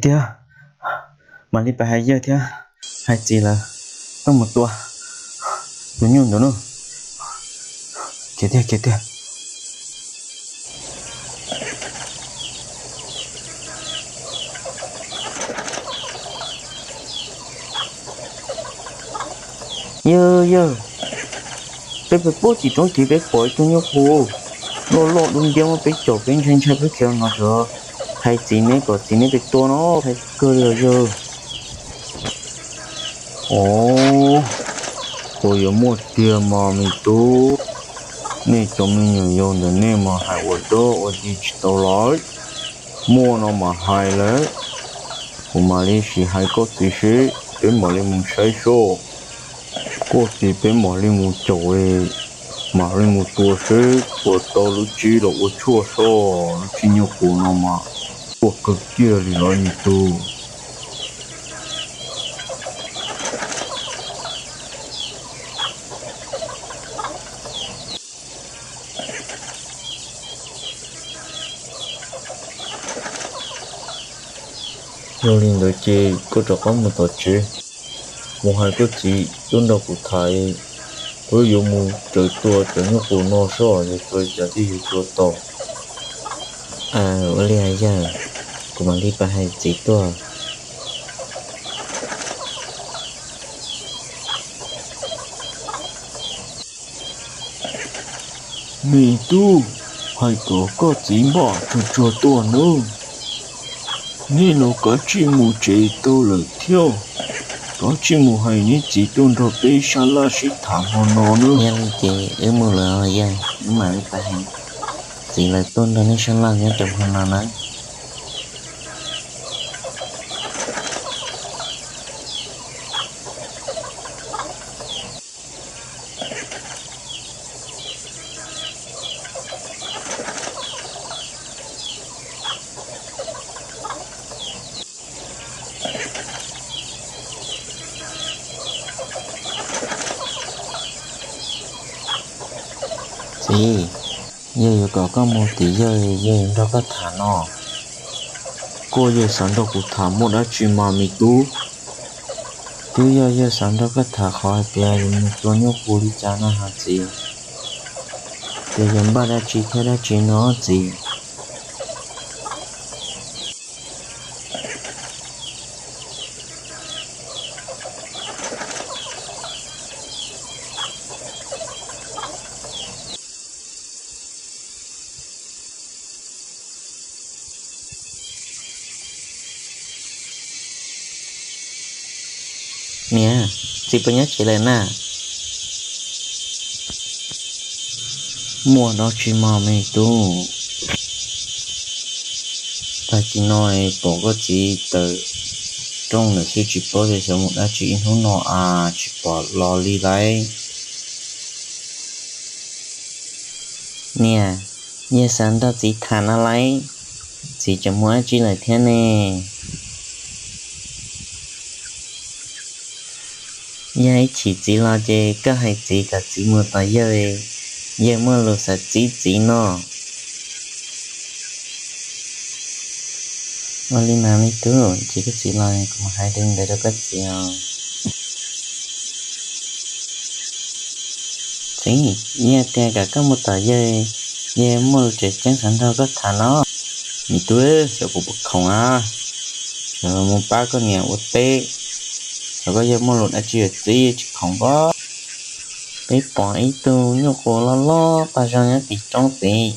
Tiag, mam li pab hais yawg thiab hais txiv lawv tuaj mus tua tus nyuj ntawd no. Khiav tiag, khiav tiag. Yawg, yawg, peb pem puag tim roob kev peb pom ib tug nyuj qus loj loj dub nciab muab peb caum peb ntshai ntshai peb khiav no tso. Hais txiv neb kom txiv neb pem tua no, hais kawg li os yawg. Os, puas yuav muaj tiag mas me tub? Nej cov me nyuam yaus ntawm nej mas hais ua dog ua dig tsis tau lawm. Muaj no mas hais lawm, kuv mam li sim hais koj txiv seb peb mam li mus saib seb koj txiv peb mam li mus caum, mam li mus tua seb puas tau lub tsib los ua tshuaj seb lub tsib nyuj qus no mas ua kawg kiag li los me tub. Yog li ntawd ces koj rov qab mus tom tsev, mus hais koj txiv tuaj nrog kuv tham, peb yuav mus raws tua cov nyuj qus no seb yuav tua li cas thiaj yuav tua tau. Ua li yawg, kuv mam li pab hais txiv tuaj. Me tub, hais kom koj txiv npaj tsuag tsuag tuaj nawb. Nej los kav tsij mus tsev tau lawm thiab, kav tsij mus hais neb txiv tuaj nrog peb sab laj sib tham hmo no nawb. Yog li ces wb mus lawm os yawg, wb mam li pab hais txiv lawv tuaj nrog nej sab laj nyob rau hmo no nawb. Txiv, yawg yuav kom koj mus tim yawg, yawg yuav nrog koj tham no. Koj yawg xav nrog kuv tham muaj dab tsi mas me tub? Twb yog yawg xav nrog koj tham qhov hais tias yuav mus tua nyuj qus li cas no hos txiv, tias yuav npaj dab tsi thiab dab tsi no txiv. Niam, txiv puas nyob tsev lawm na? Muaj dab tsi mog me tub? Tag kis no pom koj txiv tawm rooj lawm xwb tsis paub xyov mus dab tsi ib hnub no a, tsis pom los li lauj. Niam, yawg xav nrog txiv tham no lauj, txiv tseem mus dab tsi lawm thiab ne? Yog ib chim txiv los ces koj hais txiv kom txiv mus tom yawg, yawg muaj lus xav txib txiv no. Ua li mas me tub, ces koj txiv los kuv mus hais li ntawd rau koj txiv os. Txiv, yog tias kom koj mus tom yawg, yawg muaj lus tseem ceeb xav nrog koj tham no. Me tub, xyov kuv puas khoom a, xyov mus pab koj niam ua teb, xyov koj yawg muaj lus dab tsi yuav txib tsis khoom pob. Peb pom ib tug nyuj qus loj loj paj zoo nyob tim roob tid,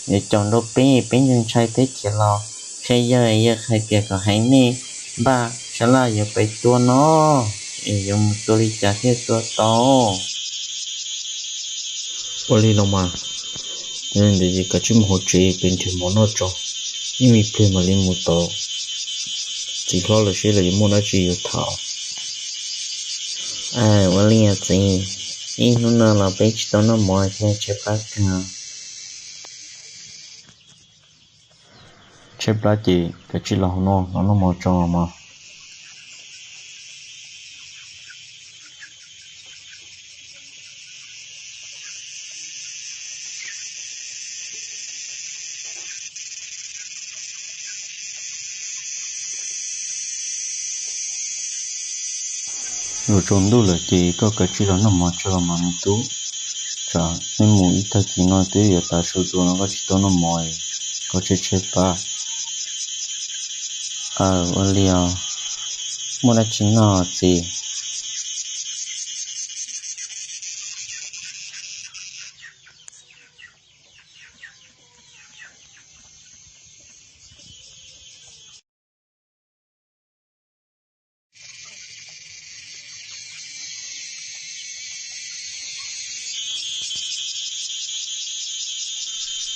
yuav caum nrau peb, peb ntshai ntshai peb khiav los qhia yawg, yawg hais tias kom hais nej npaj sab laj yuav pais tua no, es yuav mus tua li cas thiaj tua tau. Ua li los mas, yog li ntawd ces kav tsij mus hauv tsev pem nrhiav mov noj tso, ib me pliag mam li mus tom txiv hlob lawv seb lawv yuav muaj dab tsi yuav tham. Ua li os txiv, ib hnub no los peb tsis tau noj mov thiab, tshaib plab kawg. Tshaib plab ces kav tsij los hauv no los noj mov tso mog. Yuav tsaus ntuj lawm ces koj kav tsij los noj mov tso los mas me tub. Tsam nej mus ib tag kis no twb yuav tav su dua no koj tsis tau noj mov, koj tshaib tshaib plab. Aw, ua li os, muaj dab tsi noj txiv?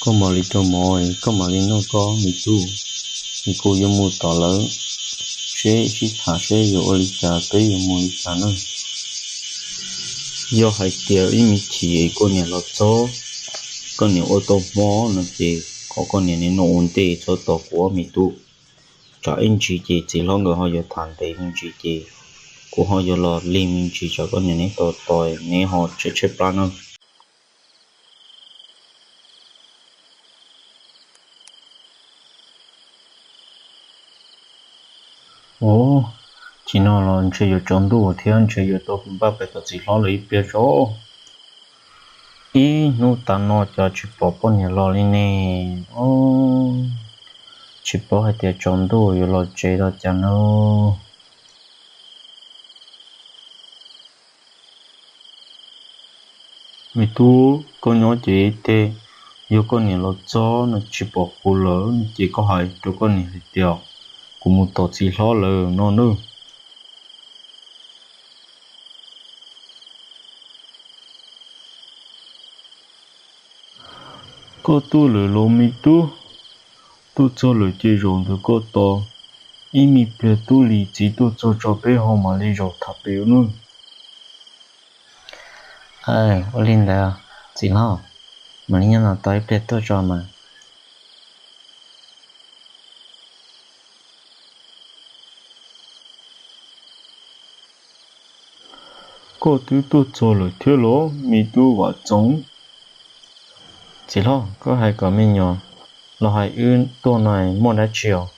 Koj mam li rau mov, koj mam li noj koj me tub. Es kuv yuav mus tom lawv, seb sib tham seb yuav ua li cas peb yuav mus li cas na. Yog hais tias ib me chim es koj niam los txog, koj niam ua tau hmo no ces kom koj niam noj ua ntej txhob tos kuv me tub. Tsam ib ntsis ces txiv hlob nkawd ho yuav tham ntev me ntsis ces kuv ho yuav los lig me ntsis tsam koj niam neb tos tos neb ho tshaib tshaib plab na. Ub, tsis no los ntshe yuav tsaus ntuj thiab ntshe yuav tau npaj pem tom txiv hlob lawv ib pliag tso. Ib hnub tas no cas tsis pom poj niam los li ne. Tsis paub hais tias tsaus ntuj yuav los tsev los cas no. Me tub, koj nyob ces tej, yog koj niam los txog no tsis pom kuv lawm no ces koj hais rau koj niam hais tias kuv mus tom txiv hlob lawm no nawb. Koj tuaj lawm los me tub? Tuaj txog lawm ces zaum ntawd koj tos ib me pliag tub li txiv tuaj txog tso peb ho mam li zaum tham pem nawb. Ua li ntawd txiv hlob, mam li nyob no tos ib pliag tuaj tso mas. Koj twb tuaj txog lawm thiab los me tub Vam Txoov? Txiv hlob, koj hais kom me nyuam los hais wb tuaj no muaj dab tsi os?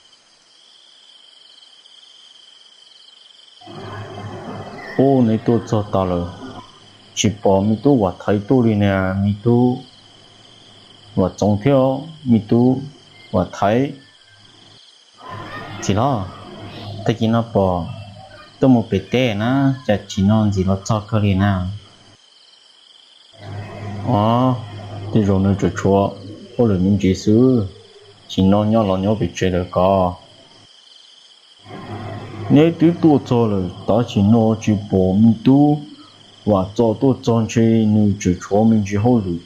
Ub, neb tuaj txog tas lawm, tsis pom me tub Vam Thaiv tuaj li na, me tub Vam Txoov thiab me tub Vam Thaiv. Txiv hlob, tag kis no pom tuaj mus pem teb na, cas tsis no ntxim los txog kawg li na. Os, tej zaum nws tseem tshuav hauj lwm me ntsis xwb, tsis no nyob los nyob pem tsev lawm ko. Neb twb tuaj txog lawm tab sis no tsis pom me tub Vam Txoov tuaj txog, ntshe nws tseem tshuav me ntsis hauj lwm.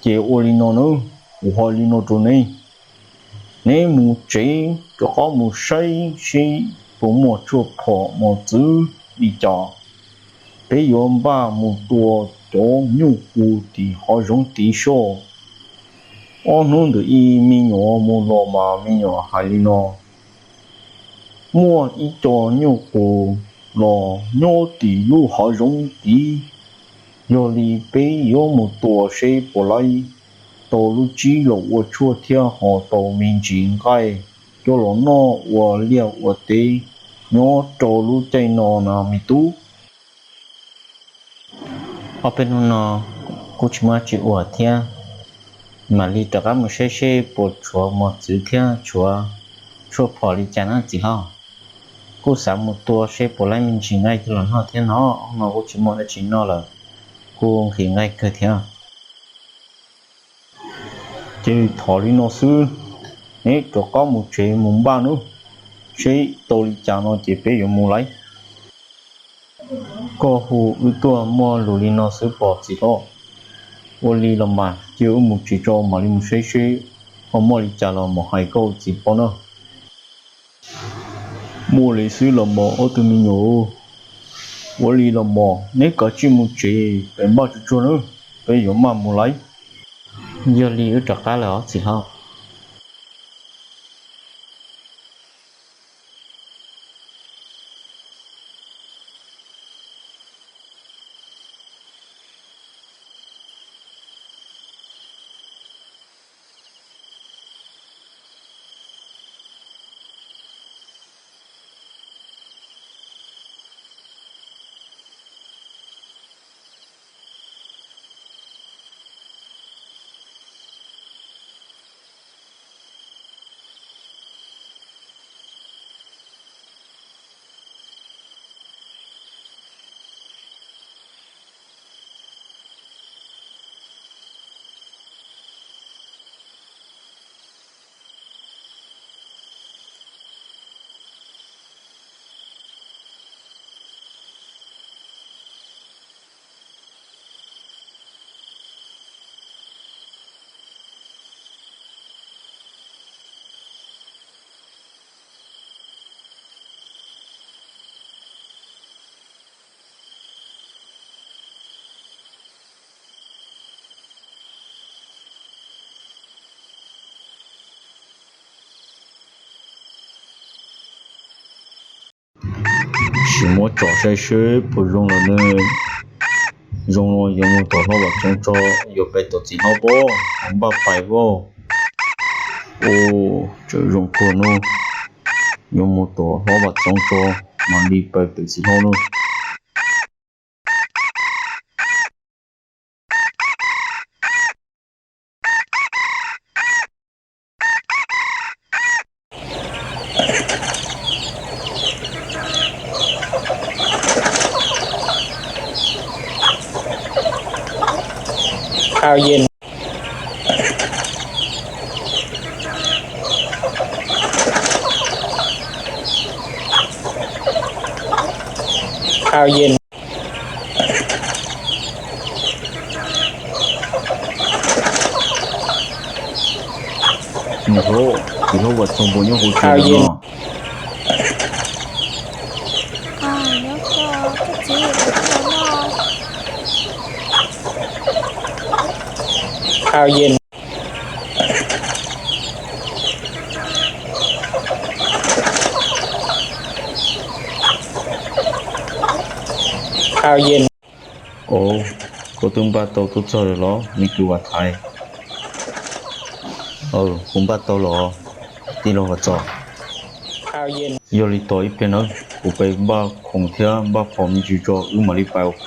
Ces ua li no nawb, kuv hais li no rau neb, neb mus tsev rov qab mus saib seb puas muaj tshuaj phom mos txwv li cas, peb yuav npaj mus tua cov nyuj qus tim hav zoov tid soj. Ob hnub ntawd ib me nyuam mus los mas me nyuam hais li no, muaj ib co nyuj qus los nyob tim lub hav zoov tid, yog li peb yuav mus tua seb puas laib tau lub tsib los ua tshuaj thiab ho tau me ntsis nqaij coj los noj ua liaj ua teb nyob rau lub caij no na me tub. Ob peb hnub no kuj tsis muaj tsis ua thiab, mam li rov qab mus saib seb puas tshuav mos txwv thiab tshuav tshuaj phom li cas na txiv hlob. Kuj xav mus tua seb puas laib me ntsis nqaij coj los noj thiab no, no kuj tsis muaj dab tsi noj lawm, kuj nqhis nqaij kawg thiab. Ces thov li no xwb, neb rov qab mus tsev mus npaj nawb, seb tau li cas no ces peb yuav mus lawm. Koj hu wb tuaj muaj lus li no xwb pom txiv hlob. Ua li los mas cia wb mus tsev tso mam li mus saib seb ho muaj li cas los mam hais koj txiv pom na. Muaj li xwb los mas ob tug me nyuam. Ua li los mas neb kav tsij mus tsev pem npaj tsuag tsuag nawb, peb yuav maj mus lawm. Yog li wb rov qab lawm os txiv hlob. Tsis muab tsom saib seb puas zoo los nws. Zoo no yuav mus tom hlob Vam Txoov tso, yuav pem tom txiv hlob pob, npaj pais pob. Ua, tseem zoo kawg no, yuav mus tom hlob Vam Txoov tso, mam li pem tom txiv hlob no. Niam hlob, txiv hlob Vam Txoov puas nyob hauv tsev lawm no? Ov, koj twb npaj tau tuaj txog lawm los me kwv Vam Thaiv? Kuv npaj tau los, tij laug Vam Txoov. Yog li tos ib pliag nawb, kuv pem npaj khoom thiab npaj phom me ntsis tso wb mam li pais.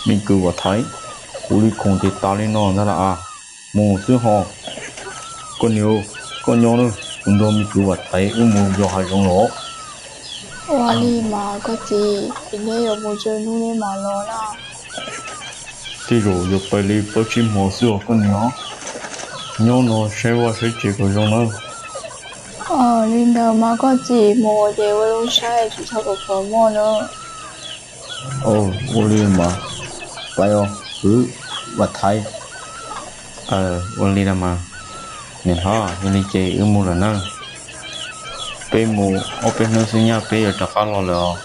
Me kwv Vam Thaiv, kuv li khoom ces tas li no ntag las. Mus xwb ho. Koj niam, koj nyob nawb, kuv nrog me kwv Vam Thaiv wb mus yos hav zoov los. Ua li mas koj txiv, es neb yuav mus tsawg hnub neb mam los na? Tej zaum yuav pais li plaub tsib hmo xwb os koj niam. Nyob no saib vaj saib tsev kom zoo nawb. Li ntawd mas koj txiv, mus ces ua zoo saib tsis txhob pov pov muag na. Ua li mas, pais os kwv Vam Thaiv. Ua li los mas, niam hlob, yog li ces wb mus lawm nawb. Peb mus ob peb hnub xwb nyaj peb yuav rov qab los lawm os.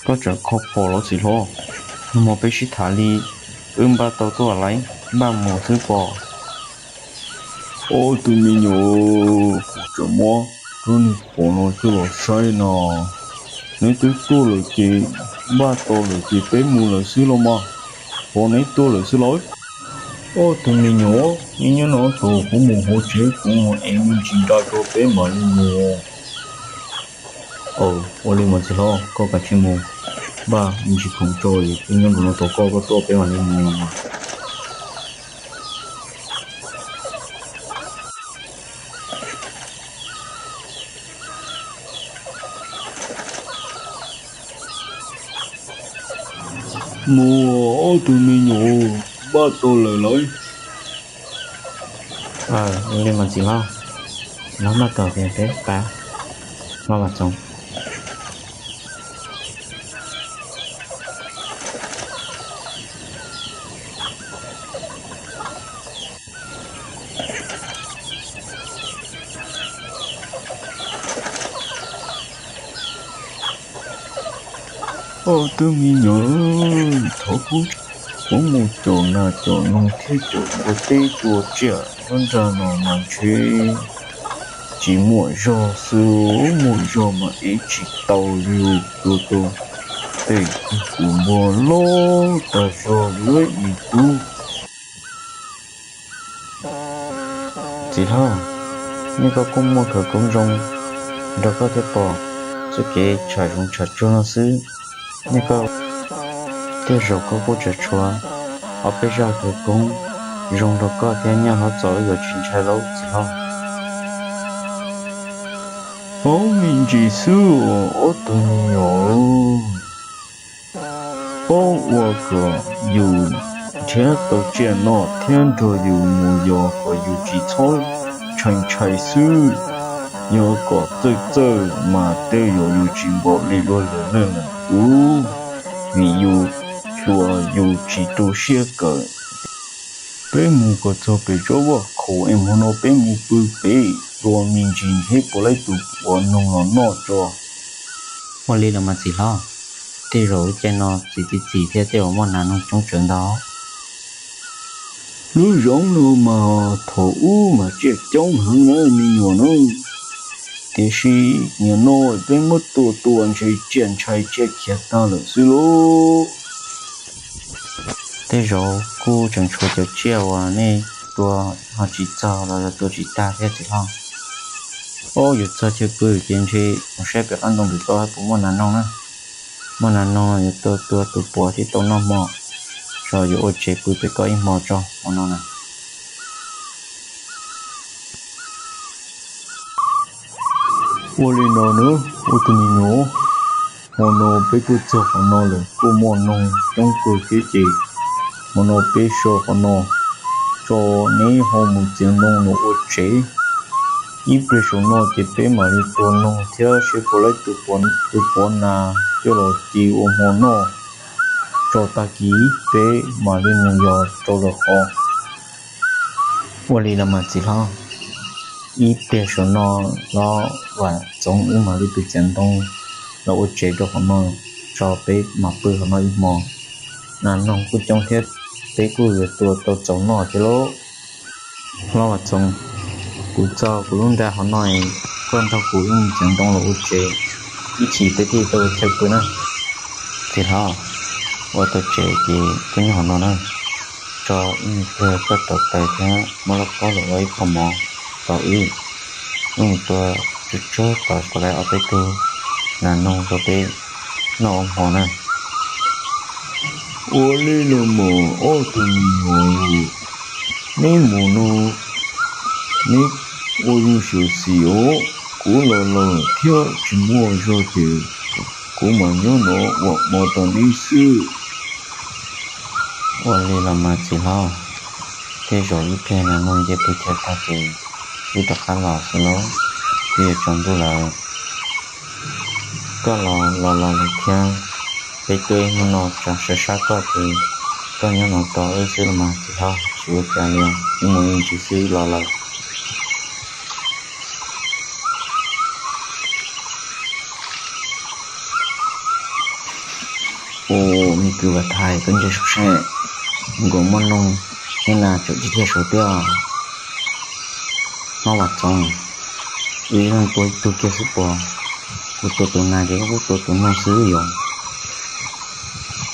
Koj tseem kho phom los txiv hlob? Nag hmo peb sib tham li, wb npaj tau tuaj lawm, npaj mus xwb pob. Ob tug me nyuam, kuv tseem muab rub niag phom no coj los saib no. Neb twb tuaj lawm ces, npaj tau lawm ces peb mus lawm xwb los mas. Ho neb tuaj lawm xwb los? Ob tug me nyuam, neb nyob no tos kuv mus hauv tsev, kuv mus ev me ntsis nra rau peb mam li mus. Ua li mas txiv hlob, koj kav tsij mus npaj me ntsis khoom tso, wb nyob nraum no tos koj, koj tuaj peb mam li mus los mas. Mus, ob tug me nyuam, npaj tau lawm los? Ua li mas txiv hlob, txiv hlob npaj tau ces peb pais, hlob Vam Txoov. Ob tug me nyuam, thov kub, kuv mus caum nas caum noog thiab caum npua teb tua tsiaj nruab nrag no mas ntshe Tsis muaj zog xwb, muaj zog mas ib tsis tau li, tua tua tej kws npua loj tag zog li me tub. Txiv hlob, nej koj kuj muaj khawv koob zoo nrog koj thiab pom txoj kev tsham zoov tsham tsuag no xwb. Nej koj, tej zaum koj kuj tseem tshuav ob peb zaj khawv koob zoo nrog koj thiab, nyaj hlob txaus wb yuav tsis ntshai lauj txiv hlob. Paub me ntsis xwb os ob tug me nyuam, paub ua kom yus nrhiav tau tsiaj noj thiab nrog yus mus yos kom yus tsis txhob ntshai ntshai xwb. Yog kom txawj txawj mas tej zaum yus tsis npaum li luag lwm leej lwm tus, vim yus hluas yus tsis tu siab kawm. Peb mus kom txog pem tsob vaj khaum es hmo no peb mus pw pem dua me ntsis thiab puav leej tus puav noog los noj tso. Ua li los mas txiv hlob, tej zaum lub caij no txiv txiv txiv thiab tej zaum muaj nas noog coob tsawv ntau. Lub zoov no mas thaum ub mas tsiaj coob heev na me nyuam na, tiam sis nim no peb muab tua tua ntshe tsiaj ntshai tsiaj khiav tag lawm xwb lauj. Tej zaum kuj tseem tshuav cov tsiaj uas nej tua ho tsis txog los yog tua tsis tag thiab txiv hlob. Ob, yuav txog chaw pw ces ntshe mus saib pem qab ntoo pem ko puas muaj nas noog na. Muaj nas noog yuav tua tua tus puav thiab tau noj hmo, tso yuav ua tsev pw pem ko ib hmo tso hmo no na. Ua li no na, ua tus me nyuam, hmo no peb kuj txog qhov no lawm, kuj muaj noog coob kawg thiab ces hmo no peb so qhov no tso, neb ho mus txiav ntoo los ua tsev. Ib pliag saum no ces peb mam li tua noog thiab seb puas laib tus puav nas coj los ci ua hmo noj, tso tag kis peb mam li mus yos rau lawm qhov. Ua li los mas txiv hlob, ib pliag saum no los Vam Txoov wb mam li pw txiav ntoo los ua tsev rau qhov no, tso peb mam pw qhov no ib hmo. Nas noog kuj coob thiab, peb kuj yuav tua tau txaus noj thiab lauj. Hlob Vam Txoov, kuv txo kuv lub nra qhov no, koj nrog kuv wb mus txiav ntoo los ua tsev, ib chim peb thiaj tau chaw pw na. Txiv hlob, ua tau tsev ces koj nyob qhov no na, tso ib me pliag koj rauv taws thiab muab lauj kaub los ua ib qho mov tos wb, wb mus tua tsuag tsuag tos puas laib ob peb tug nas noog rau peb noj ua hmo na. Ua li los mas ob tug me nyuam, neb mus no neb ua zoo xyuam xim os, kuv los laus thiab tsis muaj zog ces kuv mam nyob no ua hmo tos neb xwb. Ua li los mas txiv hlob, tej zaum ib pliag nas noog nce pw chaw tag ces wb rov qab los xwb lauj, twb yuav tsaus ntuj lawm. Koj los los los lawm thiab, peb tuaj ib hnub no tseem sab sab koj ces koj nyob no tos wb xwb los mas txiv hlob, tsis ua cas li, wb mus ib ntsis xwb los lawm. Ua, me kwv Vam Thaiv, koj ntsia saum seb, nkaus muaj noog thiab nas tseem tsis thiaj sawv tiag. Hlob Vam Txoov, wb ib leeg tua ib tug kiag xwb puas? Kuv tua tus nas ces koj kuj tua tus noog xwb yom.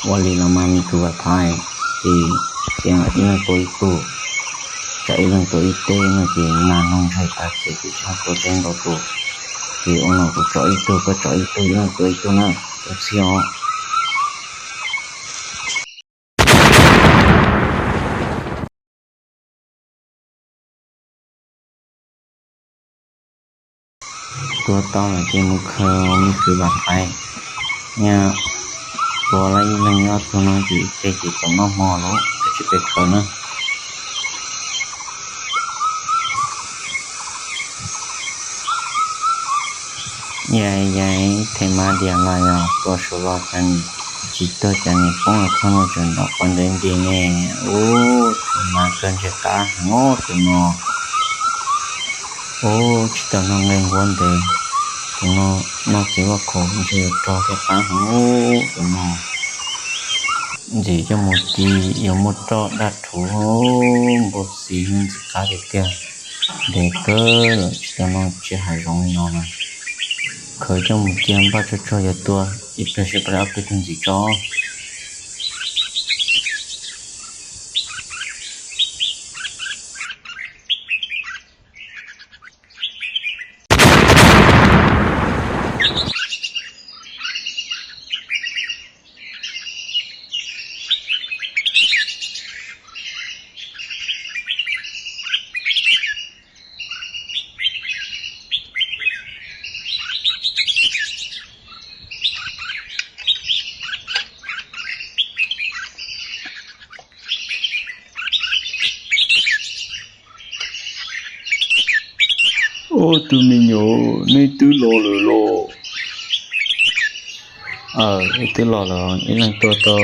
Ua li los mas me kwv Vam Thaiv, ces cia ib leeg tua ib tug, tsam ib leeg tua ib teg no ces nas noog ntshai tas ces kuv tsis tua tau ntau tus. Ces ua no kuv tso ib tug koj tso ib tug, ib leeg tua ib tug na, ua txhij os. Tua tau lawm ces mus khaws me kwv Vam Thaiv, nyaj tua lawm ib leeg ob tug no ces ib teg ces txaus noj hmo lawm, kav tsij pem khaws na. Yais yais, them mas diam los yog tua saum los cas nim tsis tuag cas nim poob los txog no tseem nrov quav ntev nti ne. Ub, them mas kawg ntshe qab heev tus no. Ub, tsis tau noj nqaij nquab ntev, tus no noj txiv vaj khaum ntshe yuav rog thiab qab heev tus no. Ntxim coj mus ci yuav muaj roj daj rhuv, npau xis ntxim qab tiag tiag. Ntev kawg lawm tsis tau noj tsiab hav zoov li no na. Khaws coj mus cia npaj tsog tsog yuav tua, ib pliag seb puas tau ob peb tug ntxiv tso. Ob tug me nyuam, nej twb los lawm los? Aw, wb twb los lawm, ib leeg tua tau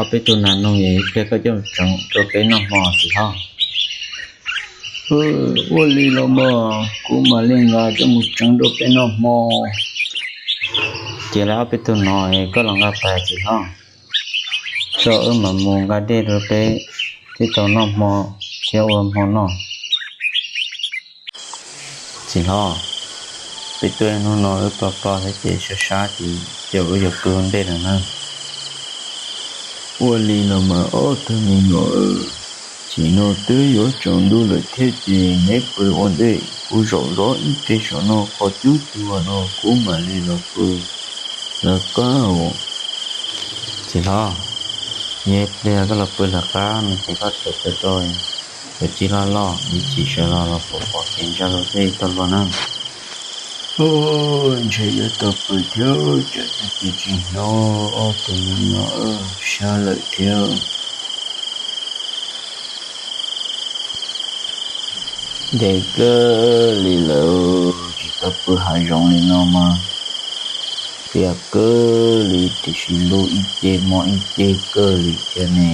ob peb tug nas noog es ib pliag koj coj mus tseev rau peb noj hmo txiv hlob. Ua li los mas, kuv mam li nqa coj mus tseev rau peb noj hmo. Ces lawv ob peb tug no es koj los nqa pais txiv hlob, tso wb mam mus nqa dej rau peb thiaj tau noj hmo thiab ua hmo noj. Txiv hlob, peb tuaj hnub no wb ploj ploj thiab ces sab sab ces cia wb yuav pw ua ntej lawm na. Ua li los mas ob tug me nyuam, tsim no twb yuav tsaus ntuj lawm thiab ces neb pw ua ntej, kuv zaum zov ib teg saum no qhov cub tuag no kuv mam li los pw. Lawv qab, txiv hlob, yog ib pliag koj los pw lawv qab no ces koj txawm pw rau cov txiv loj loj, ib chim sawv los los pom pom kev ntsa lus thiaj tau luag na. Ntshe yuav tau pw thiab, tsam tag kis tsis hnov ob tug me nyuam sab lawm thiab. Ntev kawg li lawm tsis tau pw hav zoov li no mas, tias kawg li tiam sis lub ib ce mob ib ce kawg li thiab ne.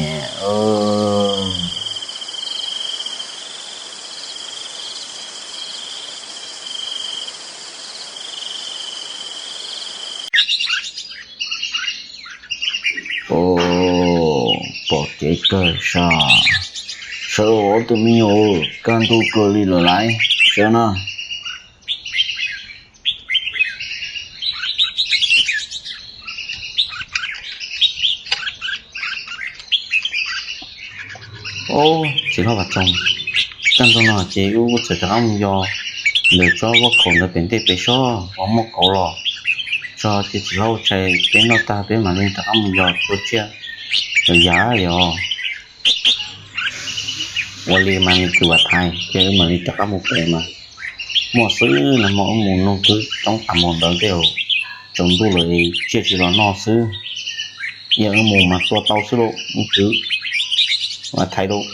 Pom kev kawg sas, sawv os ob tug me nyuam, kaj ntug kawg li lawm lauj, sawv na. Ob, txiv hlob Vam Txoos, kaj ntug no ces wb txawm rov qab mus yos ntawm tsob voj khaum ntawd pem ntej pem sob uas muaj kauv los, tso ces txiv hlob ua tshais peb noj tag peb mam li rov qab mus yos tua tsiaj los yam yos. Ua li mas me kwv Vam Thaiv, ces wb mam li rov qab mus pem mas muaj xwb, nag hmo wb mus noog kwv coob tas mus ntawd tej, tsaus ntuj lawm tsiaj tsis los noj xwb. Yog wb mus mas tua tau xwb lauj, me kwv Vam Thaiv lauj.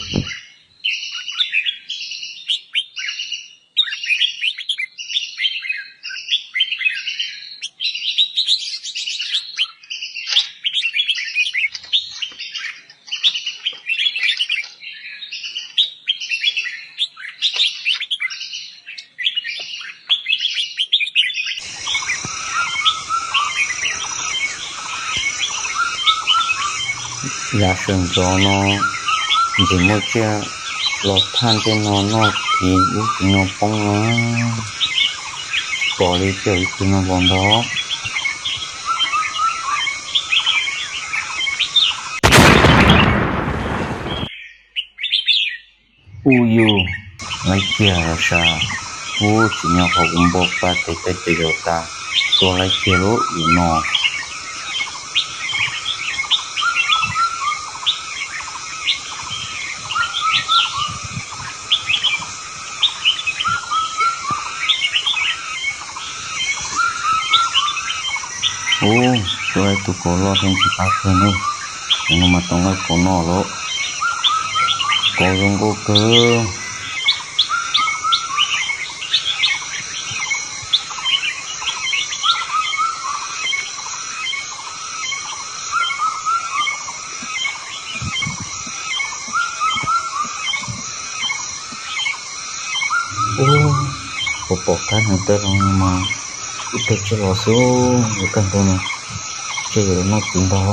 Yav sawv ntxov no ntxim muaj tsiaj los thaj ntej no noj kiv lub txiv no poob na, tsis pom li tej ib tug no los ntag. Ub yus, laib kiag los sas, ub tsim nyog qhov kuv npau pa tes taw ces zaum tas, tua laib kiag lub yus no. Ub, tua ib tug kauv loj thiab ntxim qab kawg na. Tus no mas tau nqaij kauv noj lawm. Kauv zoo nkauj kawg. Ub, kuv pom kab hneev tawg los mas ib pliag tsiaj los xwb, yuav kaj ntug no tsiaj yuav los noj txiv ntag.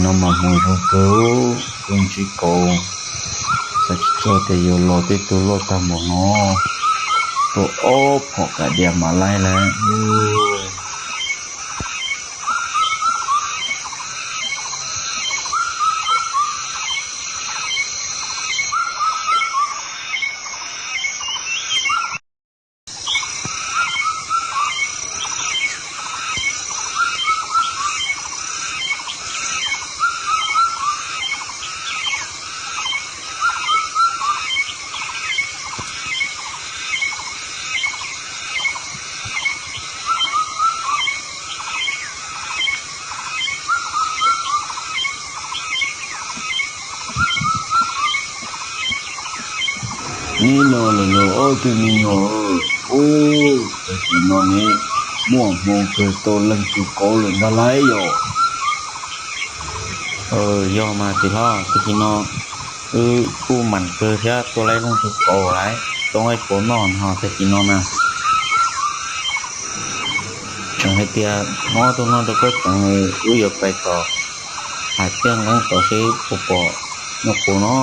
No mas hmoov zoo kawg, tus ntsib kauv, xav tsis txog tias yuav los tej tug loj tag npaum no, tua ob phom kam dias mam laib lawm. Neb los lawm los ob tug me nyuam, ub, tag kis no ne muaj hmoo kawg tau leej twg kauv lawm ntag lauj yom. Yog mas txiv hlob, tag kis no wb kuj mam kawg thiab tua laib leej twg kauv lawm tau nqaij puav noj no tag kis no na. Tseem hais tias ob tug no rau koj tseem, wb yuav pais tom hav ciaj nqeeb tod seb puas pom nyuj qus no.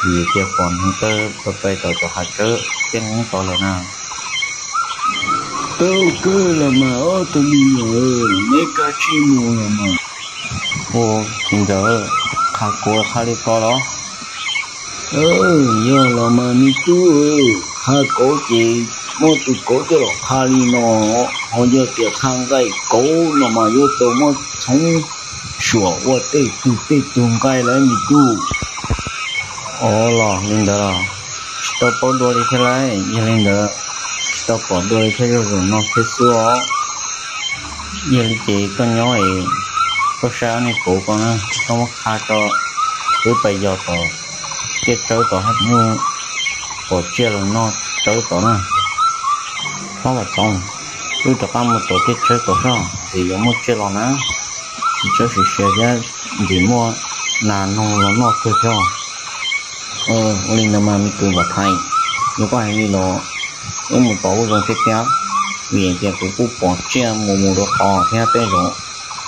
Vim tias pom neeg tawg pais tom cov hav tsawb ciaj nqeeb tod lawm na. Tau kawg los mas ob tug me nyuam, neb kav tsij mus los mas. Ua, txiv ntxawm, qha kauv qha li ko los? Yog los mas me tub, qha kauv ces muaj tus kauv coj los qha li no, ho yog tias qha nqaij kauv no mas yuav tau muab txhoov suam ua tej tug tej tug nqaij lawm me tub. Ua los li ntawd los tsis tau paub dua li thiab lauj, yog li ntawd tsis tau pom dua li thiab, zaum no thiab xwb os. Yog li ces koj nyob es koj saib ob niag kauv ko na, koj muab qha tso, wb pais yos tom tiaj tsawb tod hab, pom tsiaj los noj tsawb tod na. Hlob Vam Txoov, wb rov qab mus tom tiaj tsawb tod soj, ntxim yuav muaj tsiaj los na. Tsis txhob siv siav thiab, ntxim muaj nas noog los noj kawg thiab. Ua li ntawd mas me kwv Vam Thaiv, yog koj hais li los wb mus tod kuj zoo thiab tiag, vim tias kuv kuj pom tsiaj mus mus rau tod thiab tej zaum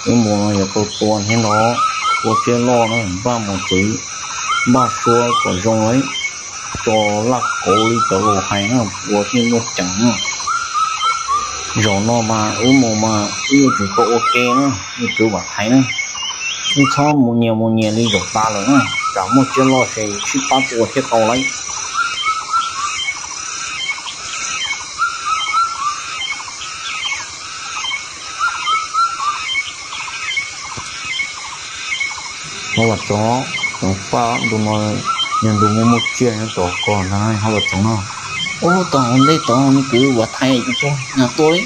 wb mus no yuav tau tua thiab no, tua tsiaj loj na, npaj mos txwv, npaj suab kom zoo, tso laj kauv li cov laus hais na, ua thiaj muaj ceem na. Zaum no mas wb mus mas wb yuav tsum tau ua ke na, me kwv Vam Thaiv na. Wb txhob mus nyias mus nyias li zaum tas lawm na, tsam muaj tsiaj loj ces sib pab tua thiaj tau lauj. Hlob Vam Txoov, ceev faj ntu no yog ntu muaj muaj tsiaj nyob tom ko ntag Hlob Vam Txoov no. Ub, tom ntej tod me kwv Vam Thaiv tus tug nyuag tuaj li.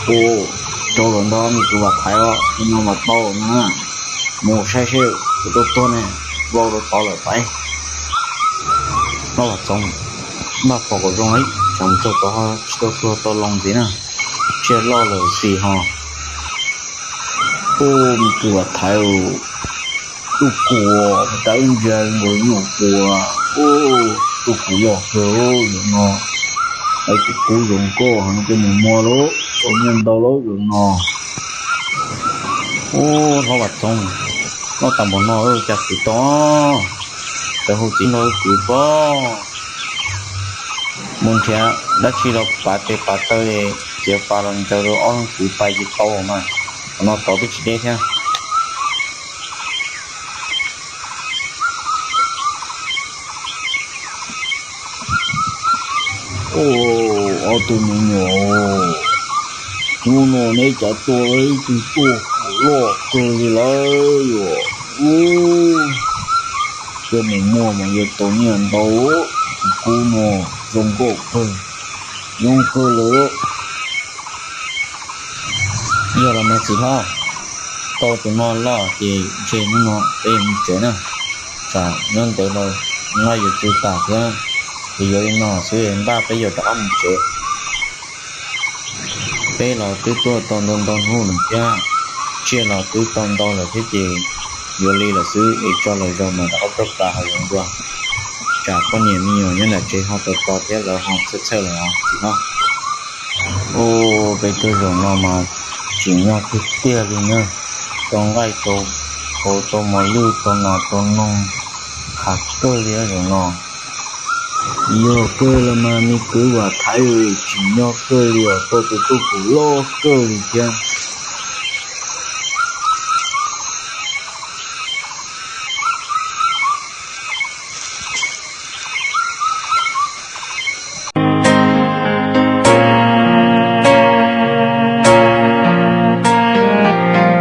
Ua rau los ntag me kwv Vam Thaiv os, no mas tau na. Mus saib seb tus tuag tuag ne, vau rau tod lawm pais. Hlob Vam Txoov, npaj phom kom zoo ib tsam mus txog tod tsis tau tuag tau loo ntxiv na. Tsiaj loj lawm xis ho. Ua me kwv Vam Thaiv, Tub Kuv, ua cas wb ntsia nkaus nyuam qhuav, tub kuv loj kawg zaum no. Lawv tus kub zoo nkauj heev, coj mus muag lauj, tau nyiaj ntau lauj zaum no. Ub, hlob Vam Txoov, noj tas npaum no cas kwv tau, tawm hu txiv nrog kwv pob. Mus nrhiav dab tsi los pav tes pav taw, txiav pas los ntsaws rau ob leeg kwv pais tsis tau mas, qhov no tod twb tsis deb thiab. Ub, ob tug me nyuam, hnub no neb cav tua ib tug tub kuv loj kawg li lawm os. Ub, coj mus muag mas yuav tau nyiaj ntau, tus kub no zoo nkauj kawg, zoo kawg lawm. Yog los mas txiv hlob, tau tus no loj ces ntshe hnub no peb yuav mus tsev na, tsam nyob ntawd los nqaij yuav txwv tas thiab. Ces yuav li no xwb, npaj peb yuav rov qab mus tsev. Peb los twb tuaj tau ntau ntau hnub lawm thiab, tsiaj los twb tau ntau lawm thiab ces yuav li lawm xwb es tso lawm zaus mas rov qab tuaj pab hav zoov dua, tsam poj niam me nyuam nyob nram tsev ho tos tos thiab lawv ho txhawj txhawj lawm os txiv hlob. Ub, peb tuaj zaum no mas tsim nyog tiag tiag li na, tau nqaij tau hauv tau mos lwj tau nas tau noog, qhov kawg li zaum no. Yog kawg los mas me kwv Vam Thaiv, tsim nyog kawg li os, tau tus tub kuv loj kawg li thiab.